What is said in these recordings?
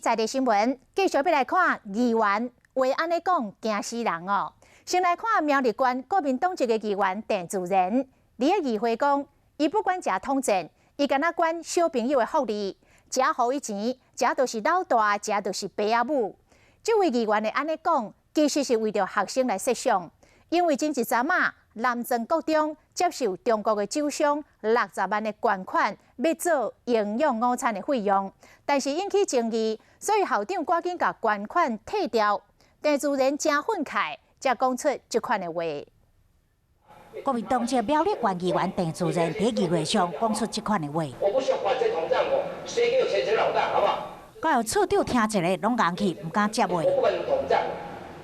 在地新聞繼續欲來看議員話按呢講驚死人哦。先來看苗栗縣國民黨籍的議員鄭自然，佇咧議會講，伊不管食統戰，伊干焦管小朋友的福利，只予伊錢，食就是老大，食就是爸仔母。這位議員會按呢講，其實是為著學生來設想，因為前一陣仔南莊國中接受中國的酒商六十萬的捐款，欲做營養午餐的費用，但是引起爭議，所以校長趕緊共捐款退掉。鄭自然誠憤慨，才講出這款的話。國民黨籍苗栗縣議員鄭自然佇議會上講出這款的話。我不需要管這統戰我，誰給我錢誰老大，好不好？教育處長聽一下，攏硬去，毋敢接話。我不管統戰，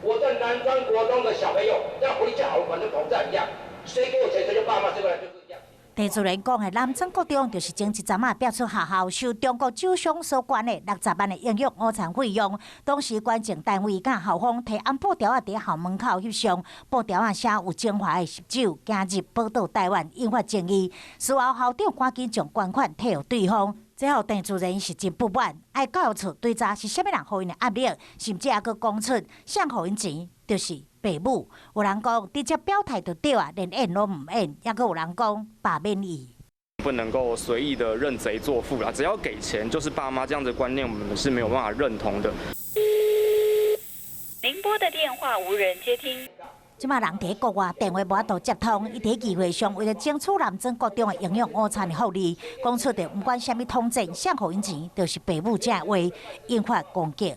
我在南莊國中的小朋友要回家，我管跟統戰一樣，誰給我錢誰就爸媽，這個來就是一樣。鄭自然講的南莊國中，就是前一陣仔爆出學校受中國酒商所捐的六十萬的營養午餐費用。當時捐贈單位佮校方提紅布條仔佇校門口翕相，布條仔寫有精華的翕酒行入寶島台灣，引發爭議。事後校長趕緊將捐款退予對方，這予鄭自然是真不滿，愛教育處追查是啥物人予𪜶的壓力，甚至猶閣講出誰予𪜶錢就是爸母。有人講直接表態就對啊，連演攏毋演，猶閣有人講罷免伊。不能夠隨意的認賊作父啦，只要給錢就是爸媽這樣子觀念，我們是沒有辦法認同的。您撥的電話無人接聽。這馬人佇國外，電話無法度接通。伊佇議會上為著爭取南莊國中的營養午餐的福利，講出著毋管啥物統戰，誰予𪜶錢，就是爸母這話，引發攻擊。